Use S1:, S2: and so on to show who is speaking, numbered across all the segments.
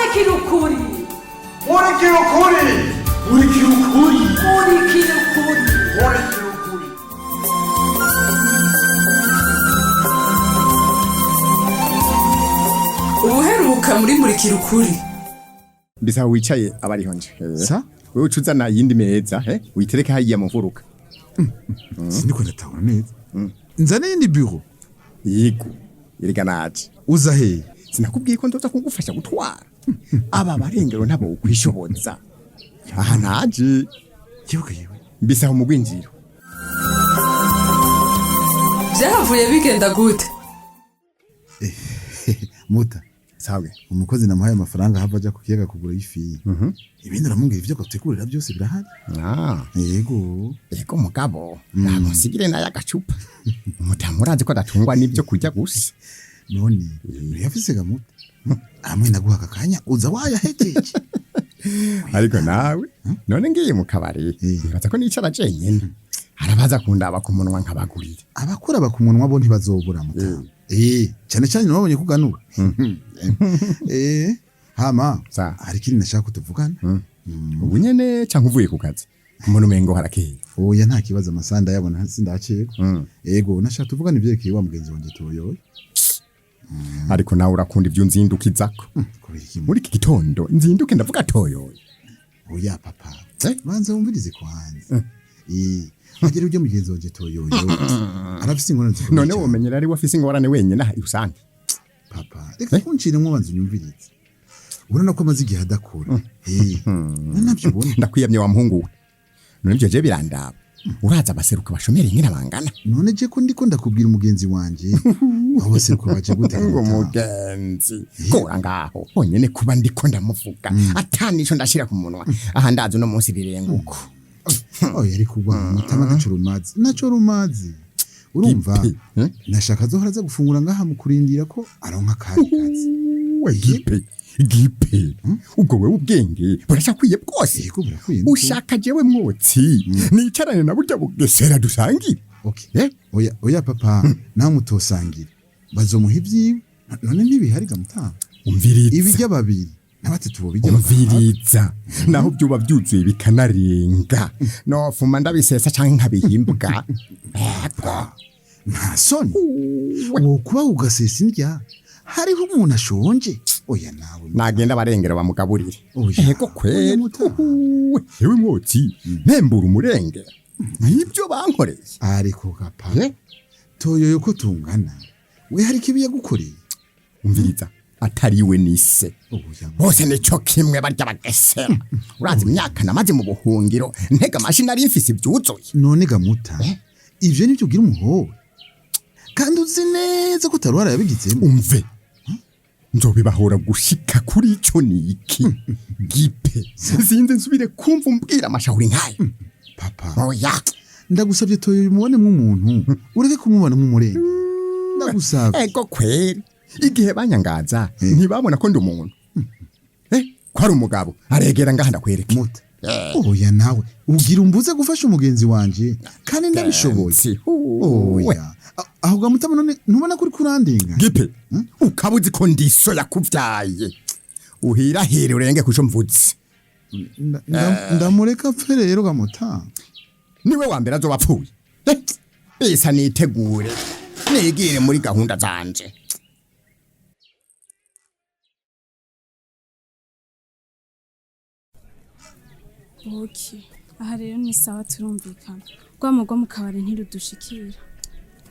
S1: Murikira ukuri.
S2: Murikira ukuri.
S3: Murikira ukuri.
S1: Murikira ukuri.
S2: Murikira ukuri.
S4: Ubuheruka muri Murikira Ukuri.
S5: Mbese aho wicaye aba ariho nje.
S6: Sa?
S5: Wewe uca uzana iyindi meza, witereke hariya mu mfuruka.
S6: Siniko ndatahura neza. Nzane iyindi bureau?
S5: Yego, erega naje.
S6: Uza hehe?
S5: Sinakubwiye ko nzoza kugufasha gutwara aba barengero ntabo ukwishoboza. Aha naje.
S6: Yewe yewe.
S5: Mbese aho mu rwinjiro.
S4: Byahavuye bigenda gute?
S6: Muta.
S5: Sawe.
S6: Umukozi namuhaye amafaranga hava aja ku kiyaga kugura ifi. Ibindi uramubwira ivyo gutegurira byose birahari.
S5: Ah.
S6: Yego.
S5: Yego mugabo, ntabwo nsigire nayo agacupa. Umutamu urazi ko adatungwa n'ibyo kurya gusa.
S6: None urayafise ga Muta? Amwe naguha aka kanya uza wayahejeje.
S5: Ariko nawe, none ngiye mu kabari, nibaza ko nicara jenyene. Arabaza kundaba ku munwa nkabagurira.
S6: Abakura bakumunwa bo ntibazobura Muta. Cyane cyane nabonye kuganura. Hama hari ikindi nashaka kutuvugana.
S5: Ubu nyene canke uvuye ku kazi? Umuntu umengo harakeye.
S6: Oya nta kibazo, amasaha ndayabona sindacegwa. Yego nashaka tuvugana ivyerekeye wa mugenzi wanje Toyoyo.
S5: Ariko nawe urakunda ivyo nzindukizako. Muri iki gitondo nzinduke ndavuga Toyoyo.
S6: Oya papa. Banza wumvirize kwanza. Agera ujye mugenzi wanje Toyoyo. Arafise ingorane zikomeye.
S5: None womenyera ari wafise ingorane wenyene aha usange.
S6: Papa, reka kuncira banza unyumvirize. Urabona ko amaze igihe adakora. Navyo ubona.
S5: Ndakwiyamye wa muhungu we. None ivyo je birandaba. Uraza abaseruka bashomera ingene bangana.
S6: None je ko ndiko ndakubwira umugenzi wanje. Abo baseruka baje gute?
S5: Ngo mugenzi. Kora ngaho. Honyene kuba ndiko ndamuvuga. Atanico ndashira ku munwa. Aha ndazi uno munsi birenguko.
S6: Oya ariko ugwa mutama ntaco rumazi. Naco rumazi. Urumva nashaka azohora aza gufungura ngaha mu kurindira ko aronka akandi kazi.
S5: Gipe. Gipe. Ubwo wewe ubwenge burashakwiye bwose.
S6: Yego burakwiye.
S5: Ushaka jewe mwotsi. Nicarane na burya bugesera dusangire.
S6: Okay. Oya oya papa, nawe mutosangira. Bazomuha ivyiwe. None ntibihari ga mutama.
S5: Umviriza.
S6: Ibijya babiri na batatu bo bijya.
S5: Umviriza. Naho byuba byuzuye bikanarenga. Nofuma ndabisesa canke nkabihimbwa. Ego.
S6: Nta soni. Wokuba ugasesa indya. Hariho umuntu ashonje. Oya nawe.
S5: Nagenda barengera bamugaburire. Ego kweli. Ewe mwotsi, mpembura umurengera. Nibyo bankoreye.
S6: Ariko gapa. Toyoyo ko tungana. We hari kibi yagukoreye.
S5: Umviriza. Atari we nise. Bose nico kimwe barya bagesera. Urazi imyaka namaze mu buhungiro, ntega amashi nari mfise ivyuzuye.
S6: None ga Muta. Ivyo nivyo ugira umuhowe. Kandi uzi neza ko utaruhara yabigizemo.
S5: Umve. Nzobibahora gushika kuri ico niki. Gipe. Sinze nsubire kumva umbwira amashahuri nkayo.
S6: Papa.
S5: Oya.
S6: Ndagusabye Toyoyo umubone nk'umuntu, ureke kumubona nk'umurenge. Ndagusabye.
S5: Ego kweri. Igihe banyangaza ntibabona ko ndi umuntu. Ko ari umugabo aregera ngaha ndakwereke.
S6: Muta. Oya nawe ugira umbuze gufasha umugenzi wanje kandi ndabishoboye. Oya. Aho ga Mutama none ntubona ko uri kurandinga.
S5: Gipe. Ukaba uzi ko ndiso yakuvyaye. Uhirahire urenge kuco mvuze.
S6: Ndamureka apfe rero ga Mutama.
S5: Niwe wa mbere azoba apfuye. Bisa nitegure. Nigire muri gahunda zanje.
S7: Okay. Aha rero ni sawa turumvikana. Rwamo rwo mu kabari ntirudushikira.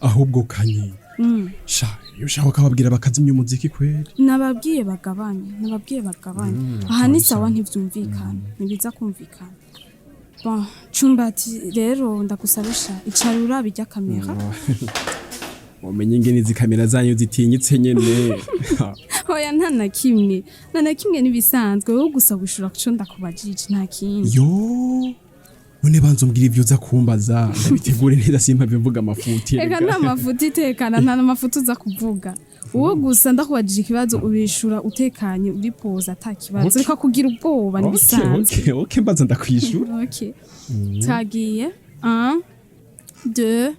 S3: Ahubwo kanye. Sha, iyo ushaka ukababwira bakazimya umuziki kweri.
S7: Nababwiye bagabanye, nababwiye bagabanye. Aha ni sawa ntivyumvikana, ntibiza kumvikana. Bon, Cumbati rero ndagusabisha icara urabe irya kamera.
S3: Umenye ingene izi kamera zanyu zitinyitse nyene.
S7: Oya nta na kimwe. Nta na kimwe nibisanzwe wowe gusa gushura kuco ndakubajije nta kindi.
S3: Yo. None banza umbwira ivyo uza kumbaza ndabitegure neza simpave mvuga amafuti.
S7: Eka nta mafuti itekana nta mafuti uza kuvuga. Wowe gusa ndakubajije ikibazo ubishura utekanye uri poza ata kibazo.
S3: Okay.
S7: Reka kugira ubwoba nibisanzwe.
S3: Okay, okay, mbaza ndakwishura.
S7: Okay. Twagiye 1 2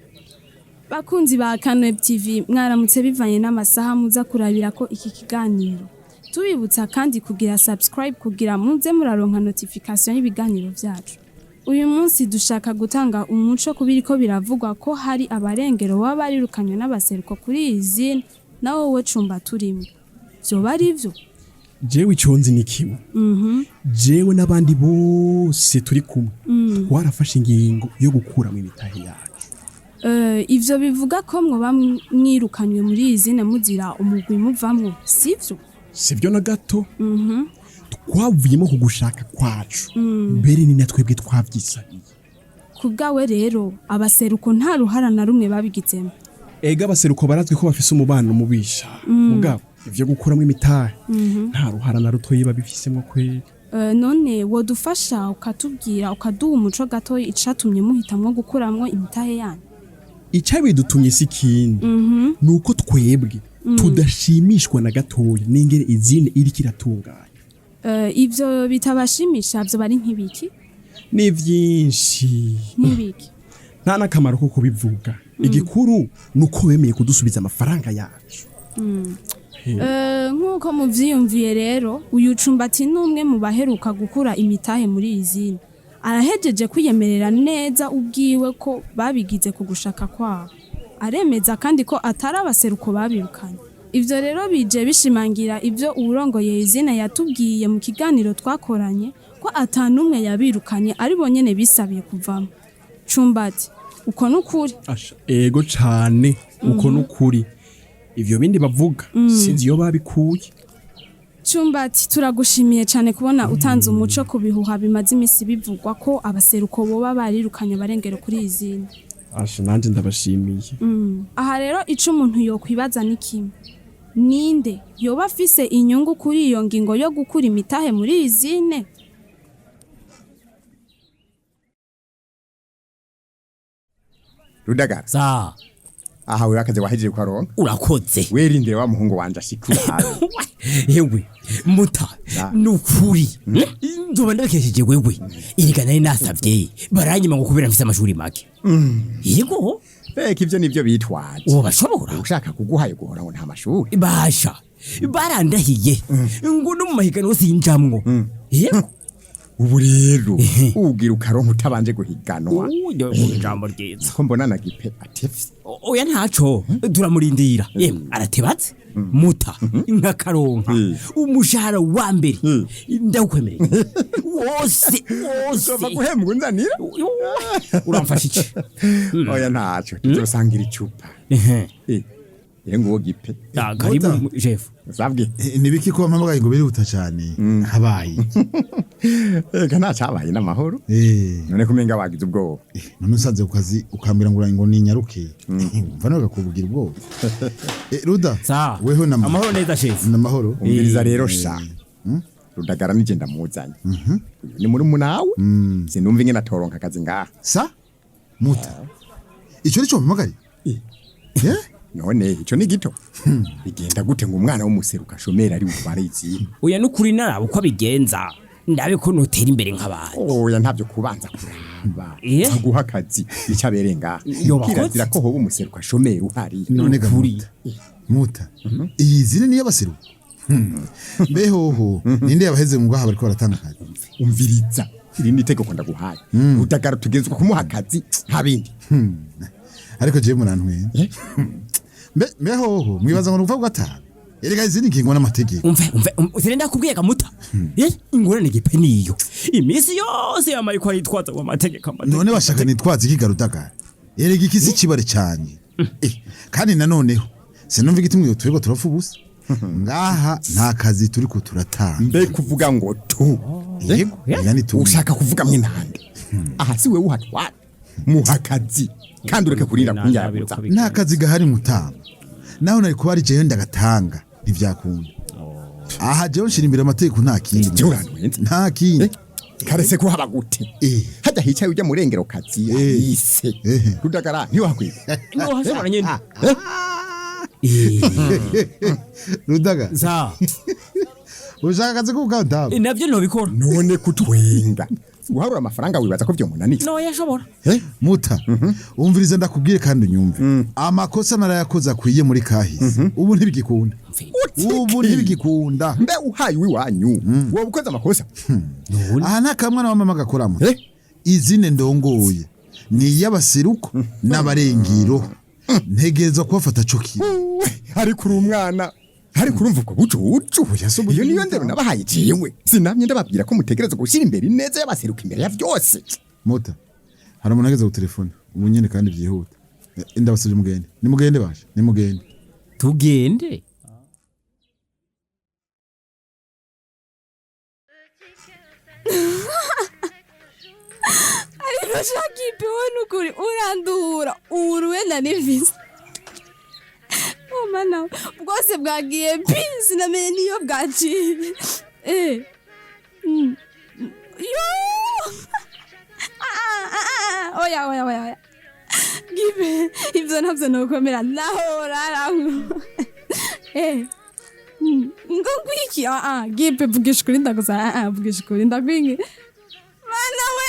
S7: Bakunzi ba Kanweb TV mwaramutse bivanye n'amasaha muza kurabira ko iki kiganiro. Tubibutsa kandi kugira subscribe kugira muze muraronka notification y'ibiganiro vyacu. Uyu munsi dushaka gutanga umuco kubiriko biravugwa ko hari abarengero baba barirukanywe n'abaseruko kuri iyi zine, na wowe cumba turimo. Vyoba ari vyo?
S3: Jewe iconzi ni kimwe, jewe n'abandi bose turi kumwe twarafashe ingingo yo gukuramo imitahe yacu.
S7: Ivyo bivuga ko mwoba mwirukanywe muri iyi zine muzira umugwi muvamwo, sivyo?
S3: Sivyo na gato. Twavuyemo ku gushaka kwacu, mbere ni na twebwe twavyisabiye.
S7: Ku bwawe rero, abaseruko nta ruhara na rumwe babigizemo?
S3: Ega abaseruko barazwi ko bafise umubano mubisha, mugabo ivyo gukuramo imitahe nta ruhara na rutoyi babifisemwo kweri.
S7: None wodufasha ukatubwira, ukaduha umuco gatoyi icatumye muhitamwo gukuramwo imitahe yanyu?
S3: Icabidutumye si ikindi, ni uko twebwe tudashimishwa na gatoya n'ingene izine iriko iratunganya.
S7: Ivyo bitabashimisha vyo bari nk'ibiki?
S3: Ni vyinshi.
S7: Nk'ibiki?
S3: Nta n'akamaro ko kubivuga. Igikuru ni uko bemeye kudusubiza amafaranga yacu.
S7: Nk'uko muvyiyumviye rero, uyu Cumbati ni umwe mu baheruka gukura imitahe muri iyi zine. Arahejeje kwiyemerera neza ubwiwe ko babigize ku gushaka kwabo. Aremeza kandi ko atari abaseruko babirukanye. Ivyo rero bije bishimangira ivyo uwurongoye izina yatubwiye mu kiganiro twakoranye, ko ata n'umwe yabirukanye, ari bonyene bisabiye kuvamo. Cumbati, uko n'ukuri?
S3: Asha, ego cane, uko n'ukuri. Ivyo bindi bavuga sinzi iyo babikuye.
S7: Cumbati, turagushimiye cyane kubona utanze umuco ku bihuha bimaze imisi bivugwa ko abaseruko boba barirukanye abarengero kuri iyi zina.
S3: Asha, nanje ndabashimiye.
S7: Aha rero ico umuntu yokwibaza ni kimwe: ninde yoba afise inyungu kuri iyo ngingo yo gukura imitahe muri iyi zine?
S5: Rudagara.
S8: Za.
S5: Aha wewe akazi wahejeje kukaronka.
S8: Urakoze.
S5: Werindire wa muhungu wanje ashikura.
S8: Yewe muta, nukuri nzoba ndabikesheje wewe. Erega nari nasavye baranyima ngo kubera mfise amashuri make. Yego.
S5: Reka ivyo nivyo bitwaje.
S8: Uwo bashobora
S5: ushaka kuguhaye guhora ngo nta mashuri.
S8: Basha barandahiye ngo no mu mahiganwa sinjamwo. Yego.
S5: Ubu rero ugira ukaronka utabanje guhiganwa.
S8: Ijambo ryiza.
S5: Ko mbona na gipe atevye.
S8: Oya ntaco, turamurindira. Yemwe aratebatse muta, nkakaronka umushahara wa mbere ndawukwemereye wose wose.
S5: Uzova guhembwa unzanira.
S8: Uramfasha iki?
S5: Oya ntaco, tuzosangira icupa. Eh nguwo gipe.
S8: Karibu chef.
S5: Sabwe.
S6: Nibiki ko mpamagaye ngo birihuta cyane? Habaye?
S5: Ega ntacabaye, n'amahoro. None kumenga wagize ubwoba.
S6: None usanze ku kazi ukambwira ngo ngo ninyaruke, mva nawe kakubwira ubwoba. Ruda, weho na
S8: amahoro neza chef.
S6: Namahoro.
S5: Umviriza rero sha. Rudagara nije ndamuzanye. Uyu ni muri munawe. Sinumva ingene atoronka akazi ngaha.
S6: Sa muta, ico nico mpamagaye? Eh?
S5: None ico ni gito. Bigenda gute ngo umwana w'umuseruka shomera ari utware izina?
S8: Oya nukuri naraba uko abigenza, ndabe ko notera imbere nk'abandi.
S5: Oya ntavyo kubanza kuraba.
S8: Eh?
S5: Aguha akazi icyo abereye ngaha.
S8: Yoba
S5: Kirazira ko hoba umuseruka shomera uhari.
S6: None ga muta, muta, iyi zine niyo baseruka? Mbehoho ninde yabaheze mu gaha bariko baratanga akazi?
S5: Umviriza, iri ni itegeko ndaguhaye. Rudagara tugezwa kumuha akazi, nta bindi.
S6: Ariko jewe murantwenga. Mbe mbehoho mwibaza ngo nukuva gatanu? Erega izindi ngingo n'amategeko.
S8: Umve umve, sire ndakubwiye gamuta. Ingorane gipe niyo iminsi yose yamaye ko aritwaza ngo amategeko, amategeko.
S6: None bashaka nitwaza iki garudagara? Erega iki si kibare cyane. Kandi nanoneho sinumva igituma turiko turapfa ubusa ngaha, nta kazi turiko turatanga.
S5: Mbe kuvuga ngo tu?
S6: Yego, oya ni tu.
S5: Ushaka kuvuga mwe nande? Aha si wewe uhatwara. Muha akazi kandi ureke kurinda kunyaguza.
S6: Nta kazi gahari mutama. Naho nari kuba ari jewe ndagatanga ntivyakunda. Aha jewe nshira imbere amategeko, nta kindi.
S5: Jewe urantwenza.
S6: Nta kindi.
S5: Karese ko haba gute? Hajya hicaye ujya murengero kazi yise. Rudagara ntiwakwiga.
S8: Ntiwashobora nyene.
S6: Rudaga.
S8: Za.
S6: Ushaka akazi k'ubukantable?
S8: Navyo ntobikora.
S5: None kutwenga. Guharura amafaranga wibaza ko vyomunanira?
S9: No yashobora.
S6: Muta, umviriza ndakubwire kandi unyumve. Amakosa narayakoze akwiye muri kahise, ubu ntibigikunda, ubu ntibigikunda.
S5: Mbe uhaye uwiwanyu wowe ukoze amakosa?
S6: Aha nta kamwana wa mama gakoramo. Izine ndongoye ni iy'abaseruko n'abarengiro, ntegerezwa kubafata co kimwe.
S5: Ariko uri umwana, ariko urumva ubwo bucucu? Iyo niyo ndero nabahaye jewe? Sinamye ndababwira ko mutegerezwa gushyira imbere ineza y'abaseruka imbere ya byose?
S6: Muta, hari umuntu ageze ku telefone ubu nyene kandi byihuta. Ndabasabye mugende, nimugende baje, nimugende.
S8: Tugende.
S7: Ariko shakipe, wowe nukuri urandura uruwe na nivisi. Oh mana, bwose bwagiye pi, sinamenye niyo bwaciye. Eh. Yo! Ah, ah, ah, oya oya oya oya. Gibe, ibyo ntabyo nukomera naho rarangu. Eh. Ngo ngwiki, ah ah, gipe, vugisha ukuri ndagusa, ah ah, vugisha ukuri ndakwingi. Mana we!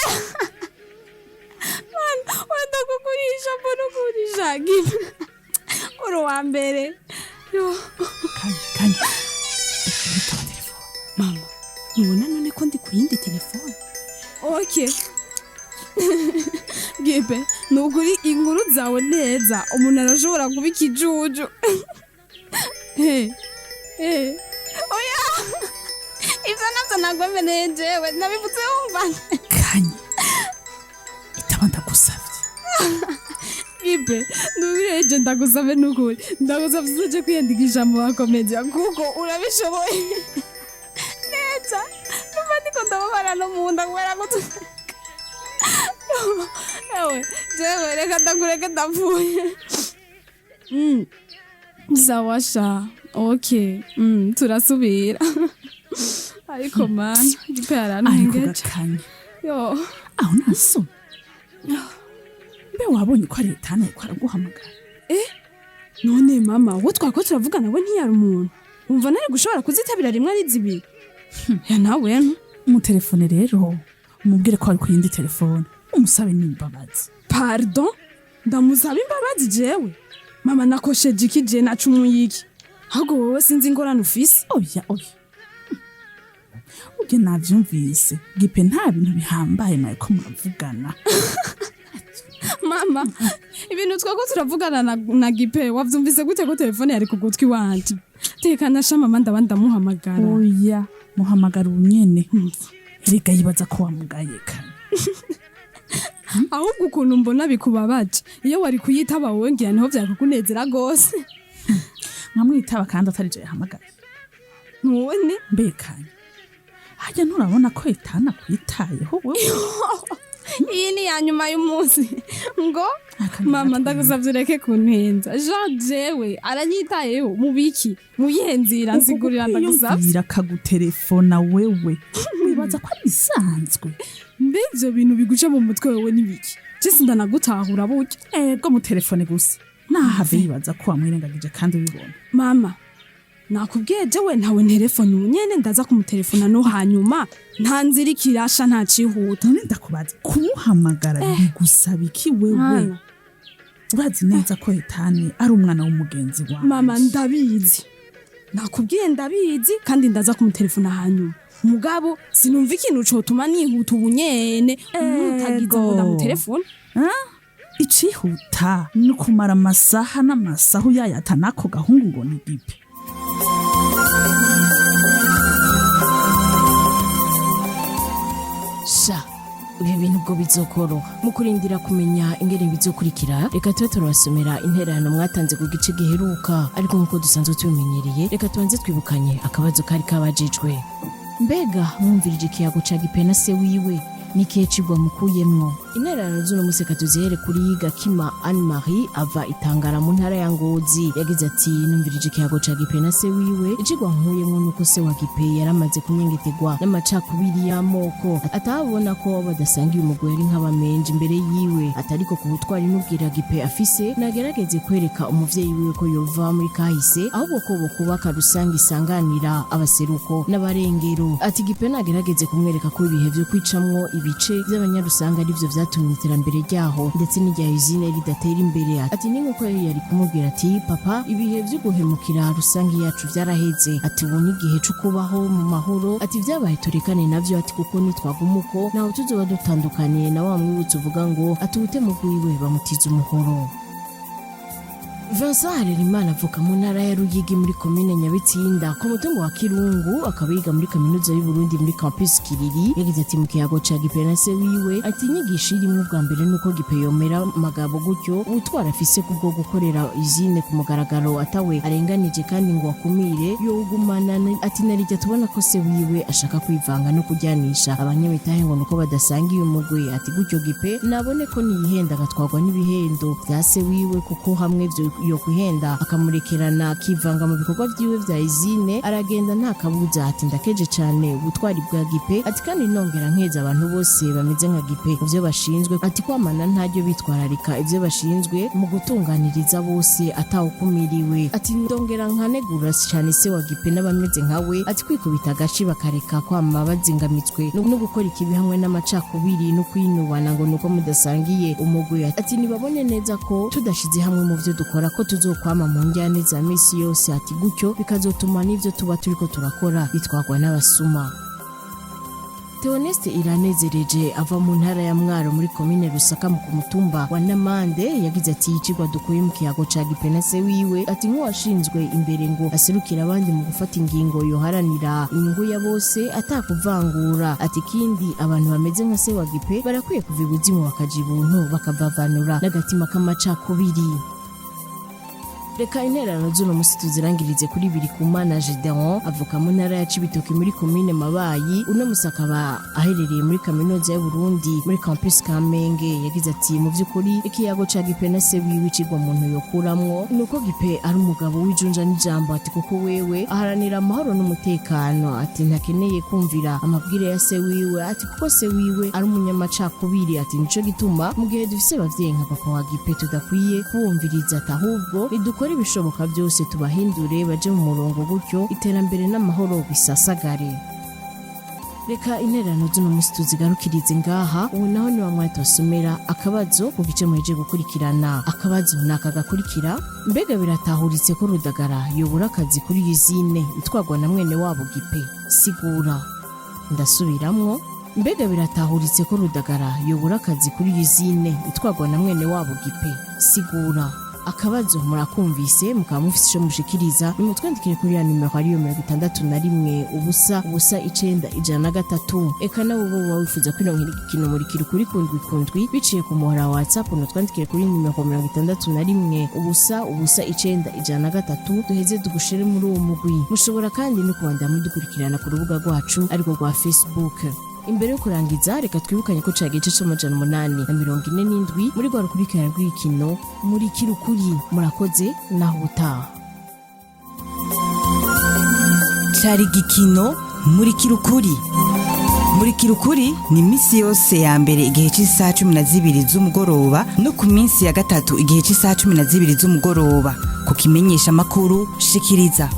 S7: Mana, wenda kugurisha mbona ugurisha gipe. Uri uwa mbere. Yo.
S9: Kanya, kanya. Bitaba telefone.
S7: Mama, nubona none ko ndi ku yindi telefone? Okay. Gipe, ni ukuri inkuru zawe neza, umuntu arashobora kuba ikijuju. Eh, eh. Oya! Ivyo navyo nagwemereye jewe, nabivuze wumva.
S9: Kanya. Itaba ndagusavye.
S7: Gipe, ntubireje ndagusabe nukuri. Ndagusavye uzoje kwiyandikisha mu bakomedia kuko urabishoboye. Neza. Numva ndiko ndababara no mu nda kubera ko Ewe, jewe reka ndakureke ndapfuye. Sawa sha. Okay. Turasubira. Ariko mana, Gipe
S9: Ariko
S7: yarantengeje.
S9: gakanya.
S7: Yo.
S9: Aho nasoma. Mbe wabonye ko ari Etana ariko araguhamagara?
S7: None mama, uwo twako turavugana we ntiyari umuntu. Wumva nari gushobora kuzitabira rimwe ari zibiri. Ya nawe ntu.
S9: Umutelefone rero, umubwire ko ari ku yindi telefone. Umusabe n'imbabazi.
S7: Pardon? Ndamusaba imbabazi jewe? Mama, nakosheje iki je, nacumuye iki? Ahubwo wowe sinzi ingorane ufise.
S9: Oya oya. Ubyo navyumvise. Gipe nta bintu bihambaye mwariko muravugana.
S7: Mama, ibintu twako turavugana na Gipe wavyumvise gute ko telefone yari ku gutwi wanje? Tekana sha mama, ndaba ndamuhamagara.
S9: Oya, muhamagara ubunyene. Erega yibaza ko wamugaye kane.
S7: Ahubwo ukuntu mbona bikubabaje, iyo wari kuyitaba wowe ngira niho vyakukunezera gose.
S9: Nkamwitaba kandi atari je yahamagaye.
S7: None
S9: Mbekanye. Harya nturabona ko Etana akwitayeho wewe?
S7: Iyi ni ya nyuma y'umunsi ngo
S9: Akamenya
S7: mama,
S9: twembi.
S7: Ndagusavye ureke kuntenza. Jean jewe aranyitayeho mu biki, mu yihe nzira? Nsigurira ndagusavye.
S9: Kwiyumvira akagutelefona wewe. Wibaza ko ari bisanzwe.
S7: Mbe ivyo bintu biguca mu mutwe wewe n'ibiki? Je sindanagutahura burya.
S9: Ego, mu telefone gusa. Nahave yibaza ko wamwirengagije kandi ubibona.
S7: Mama, nakubwiye jewe ntawe nterefone ubu nyene, ndaza kumutelefona no hanyuma, nta nzira ikirasha, nta cihuta.
S9: None ndakubaza, kumuhamagara bigusaba iki wewe?
S7: Mwana.
S9: Urazi neza ko Etani ari umwana w'umugenzi wawe.
S7: Mama, ndabizi, nakubwiye ndabizi, kandi ndaza kumutelefona hanyuma. Mugabo sinumva ikintu cotuma nihuta ubu nyene mutagize ngo ndamutelefone.
S9: Icihuta ni ukumara amasaha n'amasaha uyayata n'ako gahungu ngo ni Gipe.
S10: Sha, ibi bintu ubwo bizokoroha. Mu kurindira kumenya ingene bizokurikira, reka tube turabasomera intererano mwatanze ku gice giheruka. Ariko nk'uko dusanzwe tubimenyereye, reka tubanze twibukanye akabazo kari kabajijwe. Mbega mwumvirije ikiyago ca Gipe na se wiwe, n'ikihe cigwa mukuyemwo? Intererano z'uno munsi reka tuzihere kuri Gakima Anne Marie ava Itangara mu ntara ya Ngozi. Yagize ati: "Numvirije ikiyago ca Gipe na se wiwe. Icigwa nkuyemwo nuko se wa Gipe yaramaze kunyengetegwa n'amacakubiri y'amoko, atabona ko badasangiye umugwi ari nk'abamenje imbere yiwe. Atariko ku butwari n'ubwira Gipe afise, nagerageze kwereka umuvyeyi wiwe ko yova muri kahise, ahubwo ko bokubaka rusange isanganira abaseruko n'abarengero." Ati Gipe nagerageze kumwereka ko ibihe vyo kwicamwo ibice vy'abanyarusanga arivyo vyatumye iterambere ryaho ndetse n'irya usine ridatera imbere. Ati ni nkuko yari kumubwira ati: "Papa, ibihe vyo guhemukira rusange yacu vyaraheze." Ati ubu ni igihe co kubaho mu mahoro. Ati vyabaye turekane navyo. Ati kuko nitwaguma uko, naho tuzoba dutandukaniye na wa mwibutso uvuga ngo ati uwutema ugwiwe bamutiza umuhoro. Vincent Harerimana avuka mu ntara ya Ruyigi muri komine Nyabitsinda ku mutungo wa Kirungu, akaba yiga muri Kaminuza y'u Burundi muri campus Kiriri. Yagize ati: mu kiyago ca Gipe na se wiwe, ati inyigisho irimwo ubwa mbere nuko Gipe yomera magabo gutyo ubutwara afise kubwo gukorera izine ku mugaragaro atawe arenganije kandi ngo akumire yogumana. Ati narijya tubona ko se wiwe ashaka kwivanga no kujyanisha abanyamitahe ngo nuko badasangiye umugwi. Ati gutyo Gipe nabone ko niyihenda agatwarwa n'ibihendo bya se wiwe, kuko hamwe vyo yo kuhenda akamurekerana akivanga mu bikorwa vyiwe vya izine, aragenda nta kabuza. Ati ndakeje cane ubutwari bwa Gipe. Ati kandi nongera nkeza abantu bose bameze nka Gipe mu vyo bashinzwe. Ati kwamana ntaryo bitwararika ivyo bashinzwe mu gutunganiriza bose atawukumiriwe. Ati ndongera nkanegura cane se wa Gipe n'abameze nkawe, ati kwikubita agashi bakareka kwama bazingamitswe no gukora ikibi hamwe n'amacakubiri no kwinubana ngo nuko mudasangiye umugwi. Ati nibabone neza ko tudashize hamwe mu vyo dukora ko tuzokwama mu njyane za misi yose. Ati gutyo bikazotuma n'ivyo tuba turiko turakora bitwagwa n'abasuma. Theoneste Iranezereje ava mu ntara ya Mwaro muri komine Rusaka mu mutumba wa Namande yagize ati icigwa dukuye mu kiyago ca Gipe na se wiwe, ati nk'uwashinzwe imbere ngo aserukire abandi mu gufata ingingo yoharanira inyungu ya bose atakuvangura. Ati kindi, abantu bameze nka se wa Gipe barakwiye kuva ibuzimu bakaja ibuntu, bakavavanura n'agatima k'amacakubiri. Reka intererano z'uno musi tuzirangirize kuri biri ku mana Gedeon avuka mu ntara ya Cibitoke muri komine Mabayi, uno musi akaba aherereye muri Kaminuza y'u Burundi muri campus Kamenge. Yagize ati mu vy'ukuri ikiyago ca Gipe na se wiwe, icigwa muntu yokuramwo nuko Gipe ari umugabo w'ijunja n'ijambo. Ati kuko wewe aharanira amahoro n'umutekano. Ati ntakeneye kumvira amabwire ya se wiwe. Ati kuko se wiwe ari umunyamacakubiri. Ati nico gituma mu gihe dufise abavyeyi nka papa wa Gipe tudakwiye kubumviriza, ati ahubwo nidukore ibishoboka byose tubahindure baje mu murongo, gutyo iterambere n'amahoro bisasagare. Reka intererano z'uno musi tuzigarukirize ngaha. Ubu naho ni wamwe tubasomera akabazo ku gice muheje gukurikirana. Akabazo ni aka gakurikira: mbega biratahuritse ko Rudagara yobura akazi kuri usine itwarwa na mwene wabo Gipe? Sigura. Ndasubiramwo: mbega biratahuritse ko Rudagara yobura akazi kuri usine itwarwa na mwene wabo Gipe? Sigura. Akabazo murakumvise, mukaba mufise ico mushikiriza, nimutwandikire kuri ya nimero ariyo 61 0 0 9 103. Eka nawe uba woba wifuza kwironkera igikino Murikira Ukuri kundwi kundwi biciye ku muhora wa WhatsApp, nutwandikire kuri nimero 61 0 0 9 103, duheze tugushire muri uwo mugwi. Mushobora kandi no kubandanya mudukurikirana ku rubuga rwacu ariko rwa Facebook. Imbere yo kurangiza, reka twibukanye ko ca gice c'847 muri rwa rukurikirane rw'ibikino Murikira Ukuri. Murakoze, naho ubutaha.
S11: Cari igikino Murikira Ukuri. Murikira Ukuri ni iminsi yose ya mbere igihe cy'isaha 12 z'umugoroba no ku minsi ya gatatu igihe cy'isaha 12 z'umugoroba ku kimenyesha makuru Shikiriza.